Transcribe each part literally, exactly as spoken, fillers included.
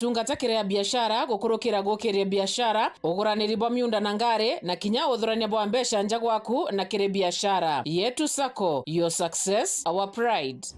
Tungata kiri a biashara, gukurukira gukiria biashara, uguraniri bwa miunda na ngari, na kinya uthurania bwa mbeca nja gwaku na kiri biashara. Yetu Sacco, your success, our pride.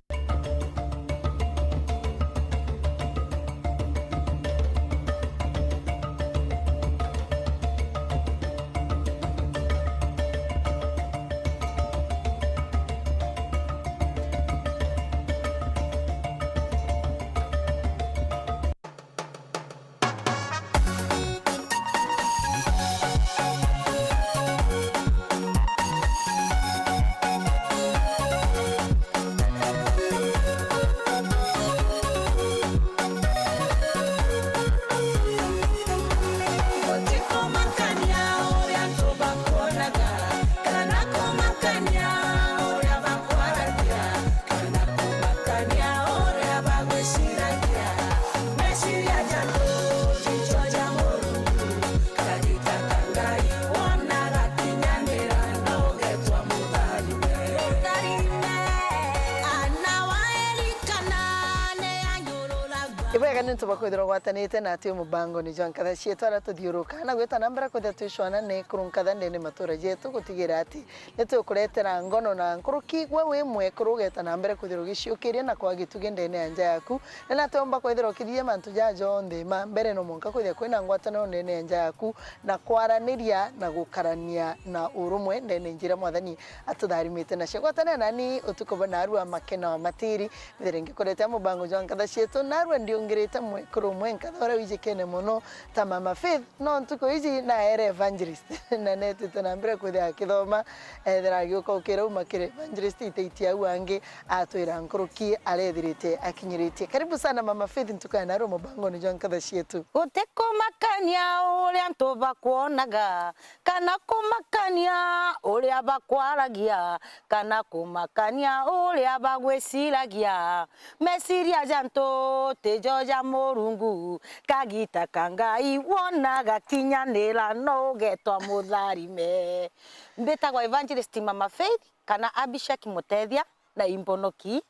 Ibwega ni untu bwa kwithirwa ugwatanite na atwi mubangoni jwa nkatha cietu aria tuthiuruka na gwita na mbere kwithirwa twicwana ni kuru nkatha ndene matura jetu gutigira ati ni tukuretera ngono na nkuruki. Gwe wi mwekuru ugeta na mbere kwithirwa ugiciukiria na kwa gitugi ndene ya nja yaku, na ni atia umba kwithirwa ukithithia mantu jaa jonthe ma mbere no mwanka kwithia kwina ngwataniro ndene ya nja yaku na kwaraniria na gukarania na urumwe ndene njira Mwathani atutharimite nacio. Gwatanira nani utuku bwa narua Makena wa Matiri, mbere ngikuretea mubango jwa nkatha cietu, narua ndiungirite mwekuru umwe nkatha uria wijikene mono ta Mama Faith, no ntuku iji naere evangelist na netite na mbere kwithia akithoma, ethira agiuka ukira uma kiri evangelist iteitia au angi atwira nkuruki arethirite akinyiritie. Karibu sana Mama Faith ntuku ya narua mubangoni jwa nkatha cietu. Gutikumakania uria antu bakwonaga, kana kumakania uria bakwaragia, kana kumakania uria bagwiciragia. Meciria ja antu tijo ja Murungu, kagita ka Ngai wonaga kinyanira no ugetwa mutharime. Mbitagwa Evangelist Mama Faith kana Abishek Mutethia na Imbonoki.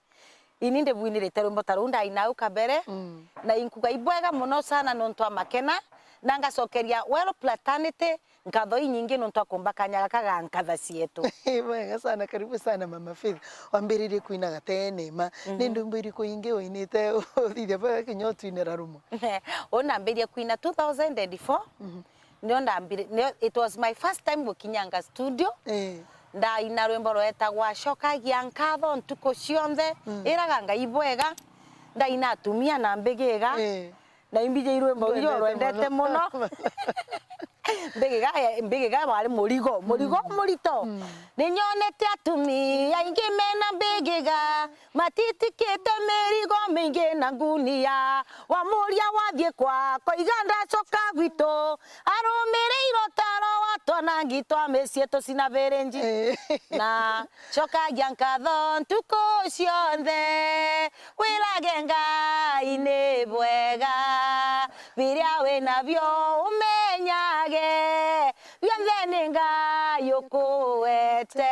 Ini ndibwinirite rwimbo ta ruu ndaina au kabere, mm, na inkuga ibwega mono sana nontu a Makena, na ngacokeria Well Platanity nkatho inyingi nontu a kumba kanya gaka ga nkatha cietu. Ibwega sana, karibu sana Mama Faith. Wambiririe kwina gatene ma, mm, ni ndwimbo iriku ingi winite uthithia bwega kinya utwinira rumwe? Uu ndambirie kwina two thousand and four. Mhm. Nio ndambire, nio, it was my first time gukinyanga studio. Eh. Ndaina rwimbo rwetagwa Cokagia Nkatho Ntuku Cionthe, mm, iraga Ngai bwega. Ndaina atumia na mbigiga. Eh. Na imbiji rwimbo ruju rwendete muno. Mbigiga, mbigiga wari murigo, murigo, mm, murito. Mm. Ninyonete atumia aingi mena mbigiga, matitikite mirigo mingi na ngunia. Wamuria wathie kwa koiga ndacoka gwitu, arumireirwo taro wa twanangi twa micii tucina virinji. Eh. Na cokagia nkatho ntuku cionthe, wirage Ngai ni bwega, biria winabio umenyage, bionthe ni Ngai ukuete.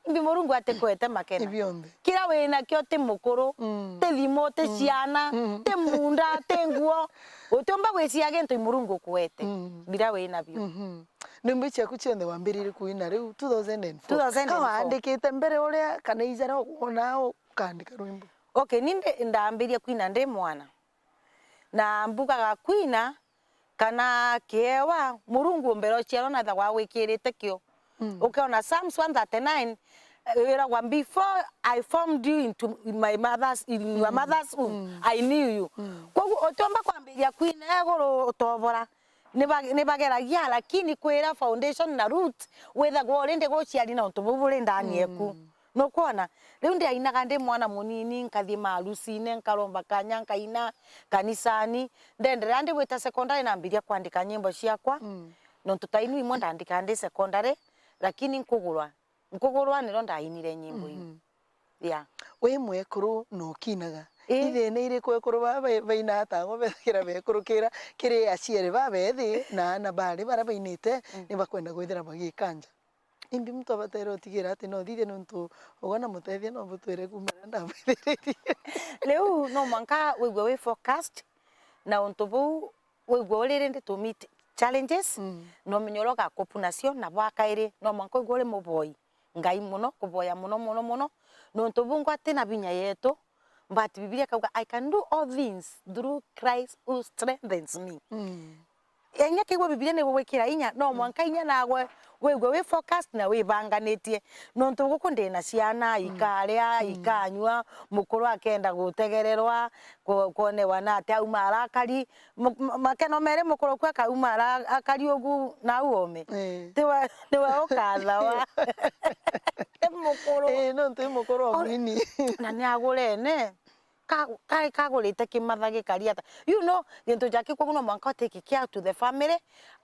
Imbi Murungu atikwete Makena. Ibionthe. Kiria winakio ti mukuru, mm, ti thimu, ti, mm, ciana, mm, ti munda, ti nguo. Utiumba gwiciria gintu i Murungu ukuete. Mm. Biria winabio. Mhm. Nyimbo ciaku cionthe wambiririe kuina riu two thousand and four. Two thousand and four. Ka waandikite mbere uria kana ijaria wona ukaandika rwimbo? Okay, ni ndi-, ndambirie kuina ndi mwana. Na mbugaga kwina kana kiewa, Murungu mbere uciarwa nathagwa agwikirite kio. Mm. Ukeona Psalms one thirty-nine, eh, wiragwa, "Before I formed you into my mother's, in your, mm, mother's womb, mm, I knew you." Mm. Koguo utiumba kwambiria kwina iguru utobora. Niba-, nibageragia, lakini kwira foundation na root withagwa already guciari na untu buu buri ndani eku. Mm. Nukwona? Riu ndiainaga ndi mwana munini, nkathii maarusine, nkaromba kanya, nkaina kanisani. Ndenderea ndi gwita secondary, nambiria kwandika nyimbo ciakwa. Mm. Nontu ta inu imwe ndandikaga ndi secondary, lakini nkugurwa. Nkugurwa niro ndainire nyimbo iu. Mhm. Yeah. Wi mwekuru na ukinaga. Ii. Ni thina iriku ekuru baa bai-, bainaga tagwe bethagira bekurukira kiri aciari baa bethi na aana bari baria bainite, mm, ni bakwenda kwithira bagikanja? Imbi muntu abatere utigira ati no thithie nontu ugwe na mutethia no butwire kuuma riria ndabwithiririe? Riu no mwanka wigue wi focused Na untu buu, wigua uri ready to meet challenges, mm, na umenye uria ugakopu nacio, na bwa kairi, no mwanka wigua uri muboi Ngai mono, kuboya mono, mono, mono, nontu bungwa ti na binya yetu, but Bibilia ikauga, "I can do all things through Christ who strengthens me." Mm. Inya kigua Bibilia ni gugwikira inya, no mwanka inya nagwe wigwe wi focused na wibanganitie. Nontu guku ndi na ciana, mm, ikaria, mm, ikanyua, mukuru akenda gutegererwa, ku-, kwonewa na ati auma arakari. Mu-, ma-, makeno meri mukuru kwe akauma ara-, akari ugu na uome. Eh. Tiwe, niwe ukathawa. Ti mukuru. Eh, nontu i mukuru o mwini. Na ni agurene. Ka-, kari kagurite kimatha gikari ata? You know, gintu ja kikwa no mwanka take care to the family,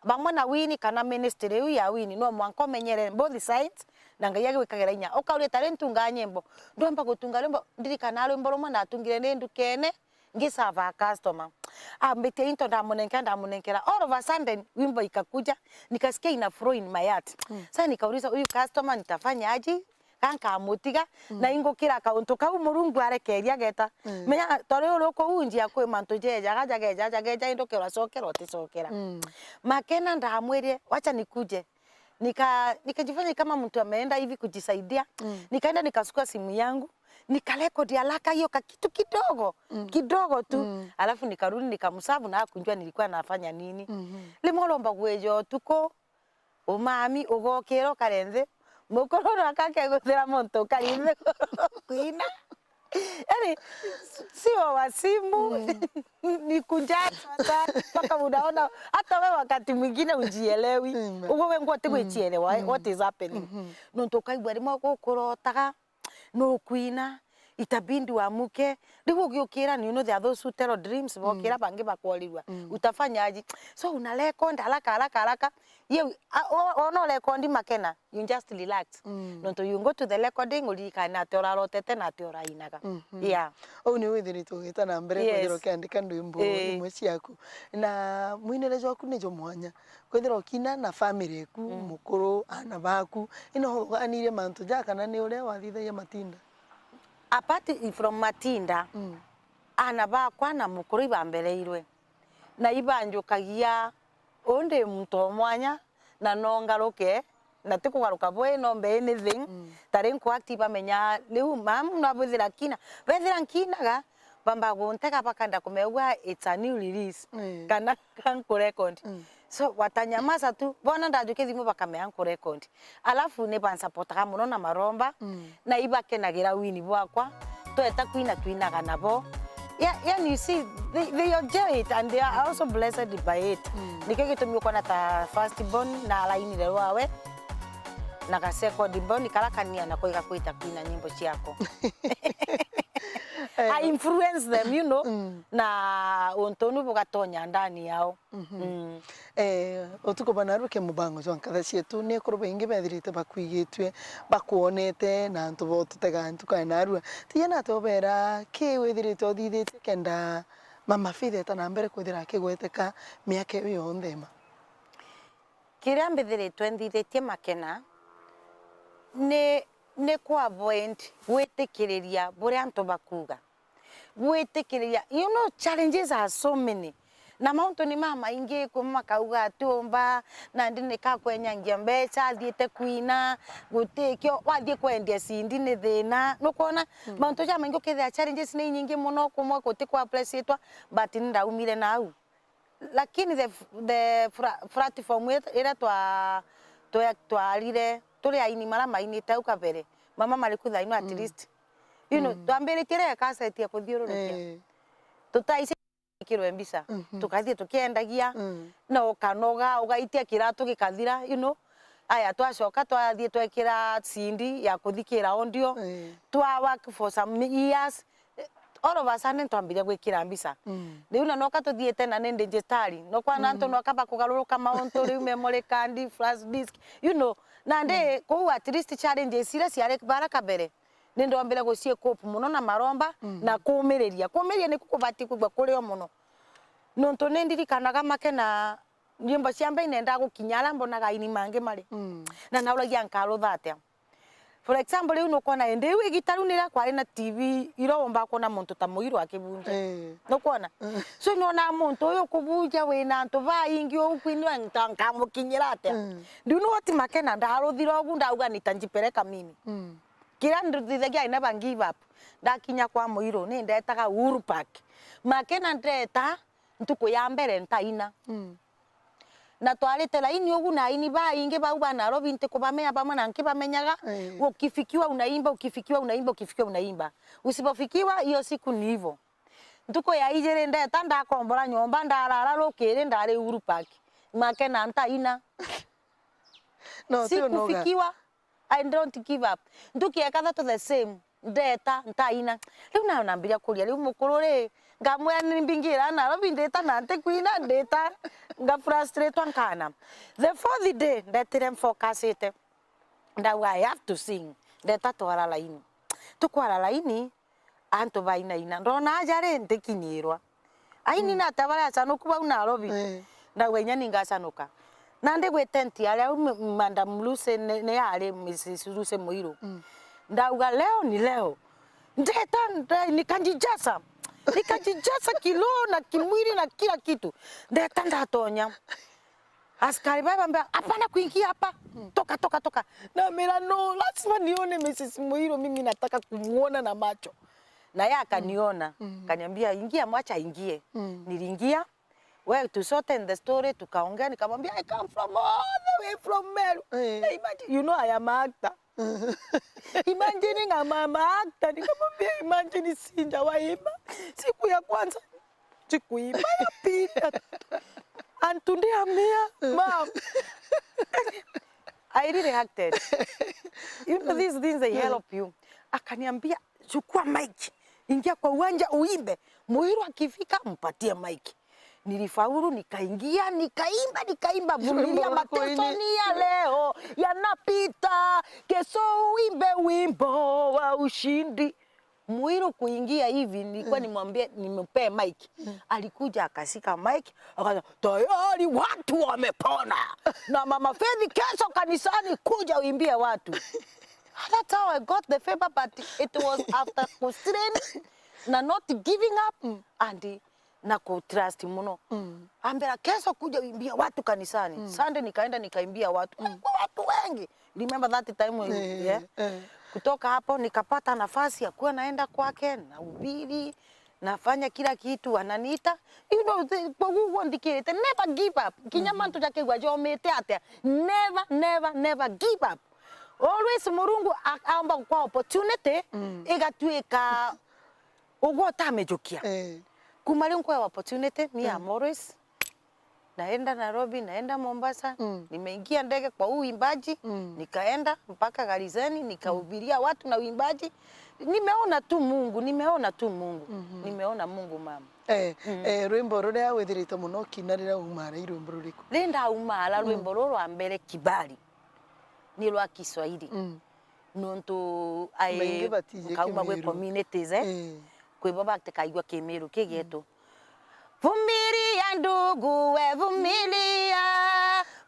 bamwe na wini kana ministry iu ya wini, no mwanka umenyere both sides, na Ngai agigwikagira inya. Ukauria, ta riu ntungaa nyimbo, ndwamba gutunga rwimbo, ndirikana rwimbo rumwe natungire ni ndukene, ngisava customer. Ambitia into ndamunenkera, ndamunenkera. All of a sudden, wimbo ikakuja, nikasikia ina flow in my heart. Mm. Sasa nikauliza, "Huyu customer nitafanya aje?" Ka nkamutiga, mm, na ingukira kauntu kau Murungu arekeria ageta. Mm. Menya, ta riu uri kuu njia kwi mantu jejaga, jageja, jageja, indi ukirwa cokera, uticokera. Mm. Makena ndamwirire, "Wacha nikuje." Nika-, nikajifanya kama mtu ameenda hivi kujisaidia. Mm. Nikaenda nikachukua simu yangu, nikarekodi haraka hiyo ka kitu kidogo, mm, kidogo tu. Mm. Alafu nikarudi nikamsavu na hakujua nilikuwa nafanya nini. Mhm. Rimwe uromba gweja utuku, umami, ugokira ukare nthi, mukuru no akake guthira muntu ukari nthi kuina. Yani, sio wa simu, mm, ni kujaza sana, mpaka unaona, hata wewe wakati mwingine ujielewi. Mm. Uwe we ngwa ti, mm, gwichielewa, eh, mm, what is happening. Mhm. Nontu ukaigua rimwe gukurotaga, nukwina, itabindi wamuke. Riu ugiukira, you know, there are those who tell dreams, bokira, mm, bangi bakworirua. Mm. Utafanyaje? So, una record haraka, haraka, haraka. Ye, a, o, ona urekondi Makena, you just relax. Mm. Nontu you go to the recording, uririkane ati urarotete na ati urainaga. Mhm. Yeah. Uu ni withiritwe ugita na mbere, yes, kwithirwa ukiandika ndwimbo, eh, imwe ciaku. Na mwinire jwaku ni jo mwanya. Kwithirwa ukina na family eku, mm, mukuru, aana baku, ino uganirie mantu ja kana ni uria wathithagia matinda? Apart from matinda, mm, aana bakwa na mukuru ibambereirwe. Na ibanjukagia, uu ndi muntu o mwanya, na no ngaruke, na ti kugaruka bwe, nombe anything. Mm. Ta ri nku act ibamenya, riu mam nabwithira nkina. Bethira nkinaga, bamba guntega bakenda kumenya it's a new release. Mm. Kana ka nku record. Mm. So, watanyamaza tu, bona ndajukia thimu bakamenya nku record. Alafu ni bansupportaga mono na maromba, mm, na ibakenagira wini bwakwa, tweta kwina twinaga nabo. Ya-, yani, you see, they, they enjoy it and they are also blessed by it. Mm. Nikio gitumi ukona ta first born na alainire rwawe, na ga second born karakania na kuiga kwita kwina nyimbo ciako. Eh. I influence them, you know, mm, na untu nu bugatonya ndani yao. Mhm. Mm. Eh, utuku bwa narua ke mubango jwa nkatha cietu, ni ekuru baingi bethirite bakwigitue, bakwonete, na antu botutega ntuku ya narua. Tiye nate ubera ki withirite uthithitie kenda Mama Faith eta na mbere kwithira akigweteka miaka iyo yonthe ima? Kiria mbithiritwe nthithitie Makena ni, ni ku avoid gwitikiriria buria antu bakuuga. Gwitikiriria, you know, challenges are so many. Na mauntu ni mamaingi, kwi makauga atiumba, nandi nikakwenyangia mbeca, athiite kwina, gutikio, wathii kwendia cindi ni thina. Nukwona? Mm. Mauntu jamaingi ukethira challenges ni inyingi mono, kumwe guti ku appreciatwa, but ni ndaumire nau. Lakini the, the fra-, platform ira, ira twa-, twa-, twarire, turi aini mara mainite au kabere, mama mari ku thaino at, mm, least. You know, mm, twambiritie ria kaseti ya kuthiururukia. Eh. Tutaici ikirwe mbica. Mhm. Tukathie tukiendagia, mm, na ukanoga, ugaitia kiratu gikathira, you know. Aya, twacoka twathie twekira cindi ya kuthikira audio. Eh. Twa work for some years. All of a sudden twambiria gwikira mbica. Mm. Riu na noka tuthiite na ni digitali. No kwana antu, mm, noka bakugaruruka mauntu, riu memory card, flash disk, you know. Nandi, mm, kuu at least challenges iria ciari bara kabere, ni ndombire gucie cope mono na maromba, mm, na kumiriria. Kumiriria niku kubati kwigua kurio mono. Nontu ni ndirikanaga Makena, nyimbo cia mbere inendaga gukinya aria mbonaga aini mangi mari. Mm. Na nauragia nkarutha atia? For example, riu nukwona indi riu igita riu niria kwari na T V iria womba kwona muntu ta Muiru akibunja. Eh. Nukwona? Mm. So, nyonaga muntu uyu ukubunja wina antu baingi uu kwini nkamukinyira atia? Mm. Do you know what Makena ndaruthira ugu ndauga nitajipeleka mimi? Mm. Kiria nduthithagia, I never give up. Ndakinya kwa Muiru, ni ndetaga Uhuru Park. Makena ndeta, ntuku ya mbere ntaina. Mm. Na twarite laini ugu na aini baingi bau ba Nairobi ntikubamenya bamwe na nkibamenyaga, eh, ukifikiwa unaimba, ukifikiwa unaimba, ukifikiwa unaimba. Usipofikiwa, hiyo siku ni hivyo. Ntuku ya ijiri ndeta ndakombora nyomba, ndarara rukiri ndari Uhuru Park. Makena ntaina. No, ti unoga. Sikufikiwa. I don't give up. Ntuku ya kathatu the same. Ndeta, ntaina. Riu nayo nambiria kuria, riu mukuru ri, ngamwira ni mbingira Nairobi ndita na ntikwina, ndita, nga frustratwa nkana. The fourth day, ndetire mfocusite. Ndauga, "I have to sing." Ndeta twara laini. Tukwara laini, antu bainaina. Ndona aja ri, ntikinyirwa. Aini, mm, na atia baria acanuku bau Nairobi. Eh. Ndauga, "Inya ni ngacanuka." Na ndigwite nti aria au m-, Madam Lucy ni, ni ari Missus Lucy Muiru. Mm. Ndauga, "Leo ni leo." Ndeta, nde-, nikajijaza. Nikajijaza kiroho na kimwili na kila kitu. Ndeta ndatonya. Askari baba bambia, "Hapana kuingia hapa. Toka, toka, toka." Namwira, "No, lazima nione Missus Muiru, mimi nataka kumuona na macho." Na yeye akaniona, mm, mm, akaniambia, "Ingia, mwacha ingie." Mm. Niliingia, we to shorten the story, tukaongea, nikamwambia, "I come from all the way from Meru." Eh. Na imagine, you know, I am a actor. Imagine, I'm a actor, nikamwambia, "Imagine, sijawaimba. Siku ya kwanza, sikuimba, ya pili, ya tatu. And today I'm here, ma'am." I really acted. You know, these things, they help you. Akaniambia, "Chukua mic, ingia kwa uwanja uimbe. Muiru akifika, mpatie mic." Nilifaulu, nikaingia, nikaimba, nikaimba, "Vumilia, mateso ni ya leo, yanapita. Kesho uimbe wimbo wa ushindi." Muiru kuingia hivi, nilikuwa, mm, nimwambie, nimpee mic. Mm. Alikuja akashika mic, akasema, "Tayari watu wamepona. Na Mama Faith, kesho kanisani kuja uimbie watu." That's how I got the favor, but it was after kustrain na not giving up, mm, and na kutrust muno. Mm. Ambira, "Kesho kuja uimbie watu kanisani." Mm. Sunday nikaenda nikaimbia watu. Mm. Kulikuwa watu wengi. Remember that time we, eh, yeah? Eh. Kutoka hapo nikapata nafasi ya kuwa naenda kwake, nahubiri, nafanya kila kitu, ananiita. You know, the, kwa guo ndikirite, never give up. Kinya, mhm, mantu jakigwa jomite atia, never, never, never give up. Always Murungu a-, aomba kwa opportunity, mm, igatuika ugwe utamijukia. Eh. Kuma riu nkwa opportunity, me, mm, I'm always naenda Nairobi, naenda Mombasa, mm, nimeingia ndege kwa huu uimbaji, mm, nikaenda mpaka Gariseni, nikahubiria, mm, watu na uimbaji. Nimeona tu Mungu, nimeona tu Mungu, mhm, nimeona Mungu, mama. Eh, mm, eh, rwimbo ruria withirite muno ukina riria umaara i rwimbo ruriku? Riria ndaumara, mm, rwimbo ruru rwa mbere, Kibali, ni rwa Kiswahili. Mm. Nontu ai, baingi batiji nkauma gwi Kimiru. Communities, eh? Eh. Kwi bo batikaigua Kimiru kigetu. Mm. Vumilia ndugu we, vumilia.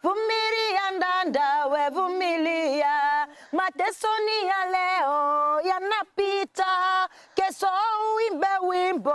Vumilia dada we, vumilia. Mateso ni ya leo, yanapita. Kesho uimbe wimbo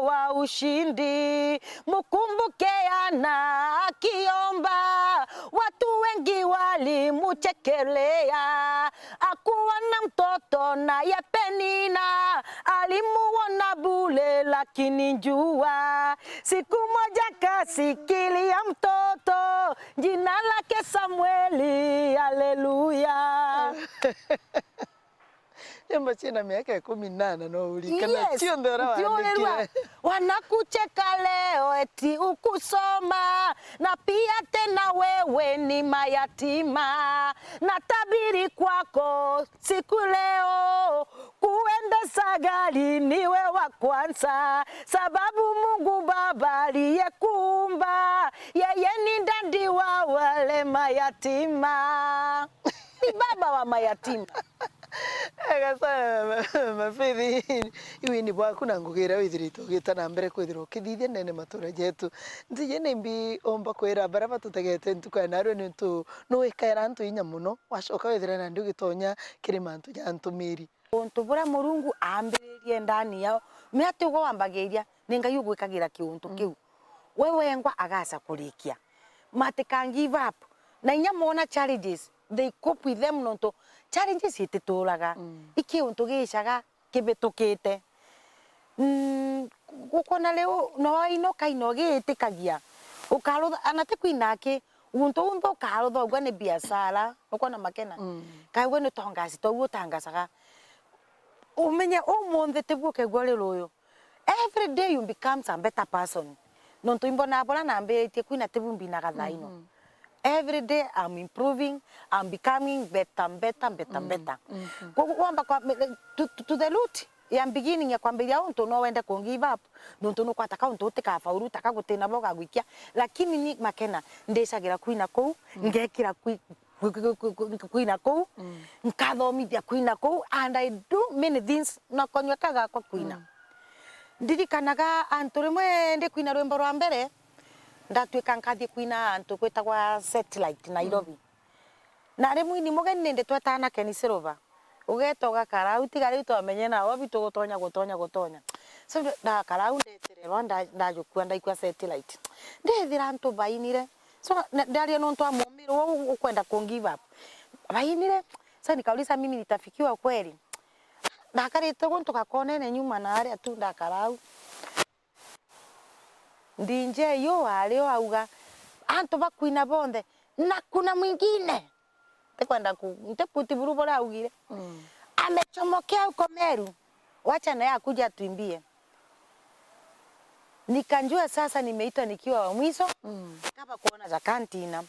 wa ushindi. Mkumbuke Ana akiomba, watu wengi walimuchekelea. Hakuwa na mtoto, naye Penina alimuona bure, lakini jua siku moja kasikilia mtoto, jina lake Samueli. Haleluya. Nyimbo ciina miaka ikumi na nana no urikana. Yes, cionthe uria cionthe uria wandikire. Wanakucheka leo eti ukusoma, na pia tena wewe ni mayatima. Natabiri kwako siku leo, kuendesha gari niwe wa kwanza, sababu Mungu Baba aliyekuumba, yeye ni dadi wa wale mayatima. Ni baba wa mayatima. Ega sana, ma-, ma-, Faith, iu ni bwaku na ngugi iria withirite ugita na mbere kwithirwa ukithithia ndene matura jetu. Ntiji ni mbi umba kwira baria batutegete ntuku ya narua, niuntu nuwikaira antu inya mono, wacoka withire nandi ugitonya kiri mantu ja ntumiri. Untu buria Murungu aambiririe ndani yao, ni ati ugwe wambagiria, ni Ngai ugwikagira kiuntu kiu. We wengwa agaca kurikia. Matika give up. Na inya moona challenges, they cope with them, nontu challenges itituraga. I kiuntu giicaga kibitukite. Mm, ukoona riu no ino kaino giitikagia. Ukarutha, ana ti kwina aki, untu unthe ukarutha ugwe ni biashara, ukoona Makena. Kaigwe ni tongasi, tou utangasaga. Umenye umunthi tibu ukegua uri ruyu. Every day you becomes a better person. Nontu imbonaa buria nambiritie kwina tibu mbinaga thaa ino. Every day I'm improving, I'm becoming better, better, better, better. Koguo wamba kwa, to, to, to the root ya beginning ya kwambiria untu no wende ku give up, nontu nukwata kauntu utikafaulu, taka gutina bo gagwikia. Lakini ni Makena, ndicagira kwina kuu, ngekira kwi-, kwi-, kwi-, kwi-, kwi-, kwina kuu, nkathomithia kwina kuu, and I do many things na konyua ka gakwa kwina. Ndirikanaga antu rimwe ndikwina rwimbo rwa mbere, ndatuika nkathie kwina antu gwitagwa Satellite Nairobi. Na ari mwini mugeni nindi twetana Ken Silver. Ugeta ugakara au, tiga riu twamenye na wabi tugutonya, gutonya, gutonya. So, ndakara au ndetererwa, nda-, ndajukua, ndaikua Satellite. Ndethira antu bainire. So, na-, ndaria nontu wa muumiro uu ukwenda ku give up. Bainire. So, nikauliza, "Mimi nitafikiwa kweli?" Ndakarite guntu gakonene nyuma na aria tu ndakara au. D J yu ari o auga, antu bakwina bonthe, na kuna mwingine. Ntikwenda ku-, ntikutiburu buria augire. Amechomokea huko Meru. Wacha naye akuje atuimbie. Nikajua sasa nimeitwa nikiwa wa mwisho, kaba kuona ja kantina.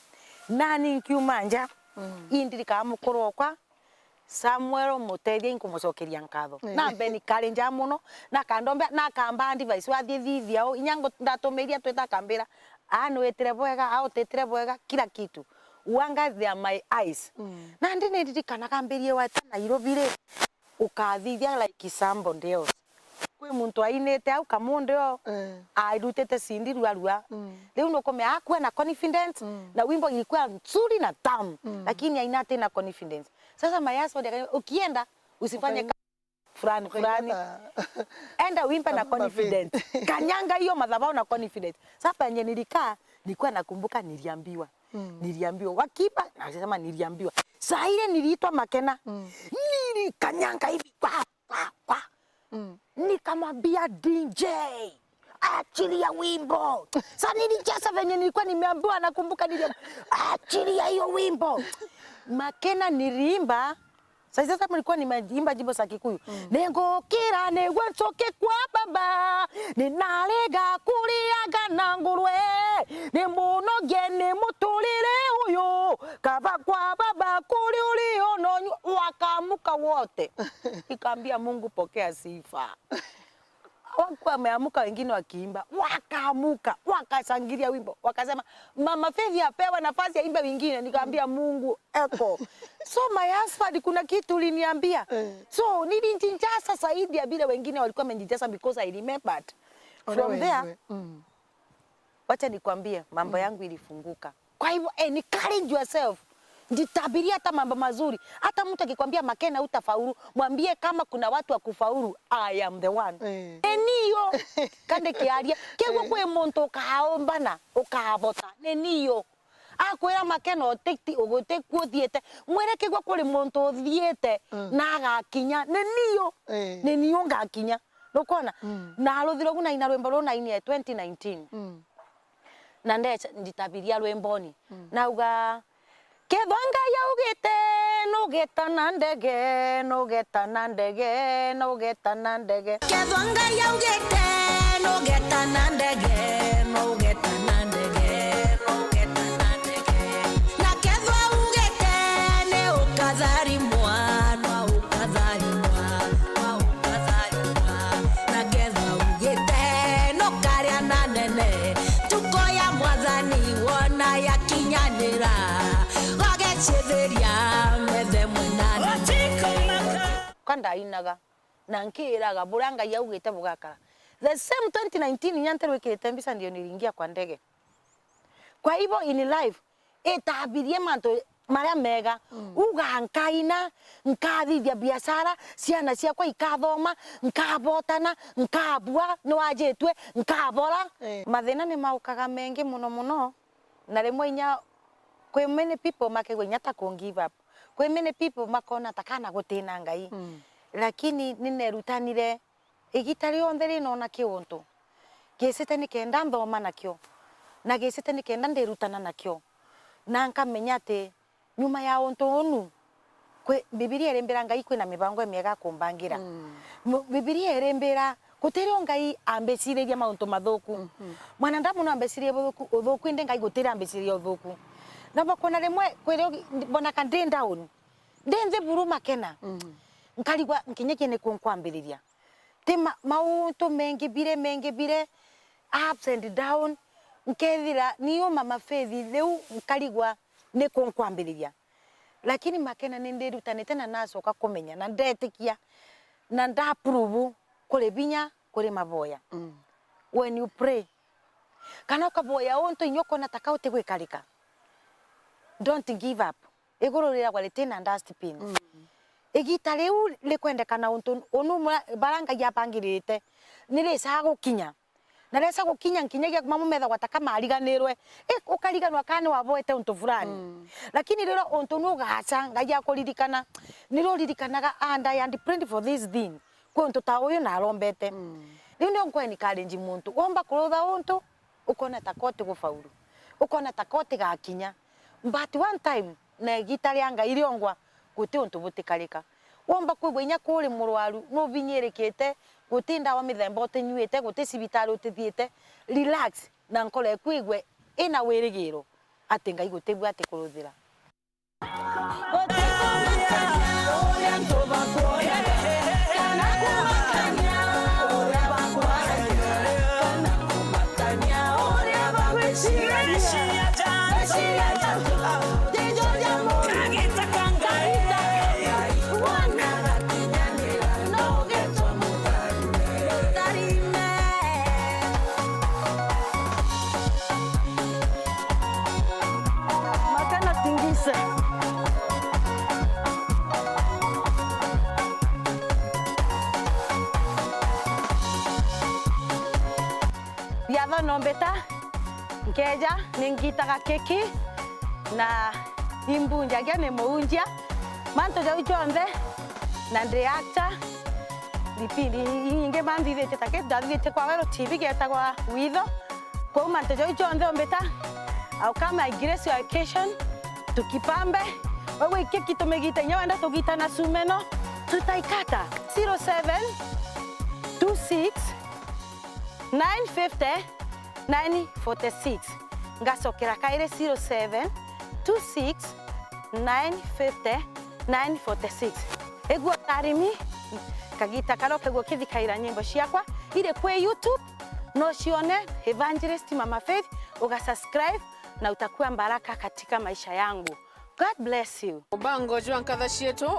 Nani nkiuma nja, indi ndikaa mukuru okwa, Samuel Mutethia, inkumucokeria nkatho. Eh. Na Ben kari nja mono, na akandombea, na akamba advice, wathie thithia uu, inya ngo-, ndatumiria twita akambira, "Aa nwitire bwega, aa utitire bwega, kila kitu. Uanga they are my eyes." Nandi nindirikanaga mbirie weta Nairobi ri, ukathithia like somebody else. Kwi muntu ainite au kamunde o, arutite cindi rua rua. Riu nukumea akua na confidence, na wimbo ilikuwa nzuri na tamu, lakini aina ati na confidence. Sasa my husband akaniambia, "Ukienda, usifanye ka-, fulani, fulani. Enda uimbe na confidence. Kanyanga hiyo madhabahu na confidence." Sasa penye nilikaa, nilikuwa nakumbuka niliambiwa. Niliambiwa. Wakiimba, nasema niliambiwa. Saa ile niliitwa Makena. Nilikanyanga hivi. Kwa, kwa, kwa. Nikamwambia D J, "Achilia wimbo." Sa nilicheza venye nilikuwa nimeambiwa, nakumbuka niliam-, "Achilia hiyo wimbo." Makena niliimba. Sa sasa nilikuwa nimeimba nyimbo za Kikuyu. "Ningukira nigwe ncoke kwa baba, ninariga kuriaga na ngurwe, nimunogie ni muturire uyu, kaba kwa baba kuri uri ononyu." Wakaamuka wote. Nikaambia Mungu, "Pokea sifa." Hawakuwa wameamuka wengine wakiimba, wakaamuka, wakashangilia wimbo, wakasema, "Mama Faith apewe nafasi aimbe wengine." Nikaambia Mungu, "Eko." So my husband, kuna kitu uliniambia. So nilijinjaza zaidi ya vile wengine walikuwa wamejijaza because I remembered. From there, wacha nikwambie, mambo yangu ilifunguka. Kwa hivyo, encourage yourself. Jitabiria hata mambo mazuri. Hata mtu akikwambia, "Makena, utafaulu," mwambie, "Kama kuna watu wa kufaulu, I am the one." Eh. Ni niyo. Kandi kiaria, kegua kwi muntu ukaombana, ukabota. Ni niyo. Akwira, "Makena, utikti-, ugutikua uthiite." Mwire, "Kegua kuri muntu uthiite, na agakinya. Ni niyo. Eh. Ni niyo ngakinya." Nukwona? Na ruthiro gu naina rwimbo ruu nainie twenty nineteen. Na ndecha njitabiria rwimboni. Nauga, "Kethwa Ngai augite, nugeta na ndege, nugeta na ndege, nugeta na ndege." Kethwa Ngai augite, nugeta na ndege, nugeta na ndege, nugeta na ndege. Na kethwa augite, ni ukatharimwa, no ukatharimwa, no ukatharimwa. Na kethwa augite, nukaria na nene, ntuku ya Mwathani wona yakinyanira, ugecithiria methe mwenana. ndainaga na nkiraga buria Ngai augite bugakara. The same twenty nineteen inya ntirwikirite mbica ndio niringia kwa ndege. Kwa hivyo in life, itabirie mantu maria mega. Mm. Uga nkaina, nkathithia biashara, ciana ciakwa ikathoma, nkabotana, nkabua, niwajitwe, nkabora. Eh. Mathina ni maukaga mengi muno muno, na rimwe inya kwi many people makegwa inya ta ku give up. Kwi many people makona ta kana gutina Ngai. Mm. Lakini ni nerutanire Igita rionthe ri noona kiuntu, gicite nikenda nthoma nakio, na gicite nikenda ndirutana nakio, na nkamenya ati nyuma ya untu unu, kwi, Bibilia irimbira Ngai kwina mibango imiega ya kumbangira. Mm. Mu-, Bibilia irimbira gutirio Ngai ambiciriria mauntu mathuku. Mhm. Mwanadamu no ambiciririe buthuku, uthuku, indi Ngai gutirio ambiciriria uthuku. Na bakwona rimwe kwirio mbonaka ndi down, ndi nthi buru makena. Mm. Nkarigwa nkinyagia ni ku nkwambiriria. Ti ma-, mauntu mengi bire, mengi bire, ups and down, nkethira niu Mama Faith riu nkarigwa ni ku nkwambiriria. Lakini makena ni ndirutanite na nacoka kumenya, na ndetikia, na nda approve kuri binya kuri maboya. Mm. When you pray, kana ukaboya untu inya ukona ta ka utigwikarika, don't give up. Iguru riragwa ritina dustbin. Mm. Igita riu rikwendekana untu unu mura-, bara Ngai abangirite, ni ricaga gukinya. Na riaca gukinya nkinyagia kuma mumethagwa ta kamariganirwe. I, ukariganwa kana ni waboete untu fulani. Mm. Lakini riria untu ni ugaca, Ngai akuririkana, ni riuririkanaga, "And I had prayed for this thing." Kwi untu ta uyu narombete. Mm. Riu ni nkwencourage muntu, womba kurutha untu, ukona ta ka utigufaulu, ukona ta ka utigakinya. But one time, na igita ria Ngai riongwa, guti untu butikarika. Womba kwigua inya kuri murwaru, nubinyirikite, guti ndawa mithemba utinyuite, guti cibitari utithiite, relax, na nkoro eku igwe ina wirigiro ati Ngai gutibua atikuruthira. Makana tingise. Riatho nombita, nkeja, ningitaga keki, na imbunjagia, ni muunjia. Mantu jau jonthe, na ndi actor. Vipindi ingi banthithitie ta kiri ndathithitie kwa Weru T V gietagwa Witho. Kwou mantu jau jonthe umbita, I'll come, I grace your occasion, tukipambe. Wewe ikeki tumigite inya wenda tugita na cuma ino, tutaikata. Zero seven two six nine fifty nine forty six. Ngacokera kairi, zero seven two six nine fifty nine forty six. Igua utarimi, kagita karia ukegua ukithikaira nyimbo ciakwa iri kwi YouTube, no cione Evangelist Mama Faith, ugasubscribe na utakuwa baraka katika maisha yangu. God bless you. Mubango jwa nkatha cietu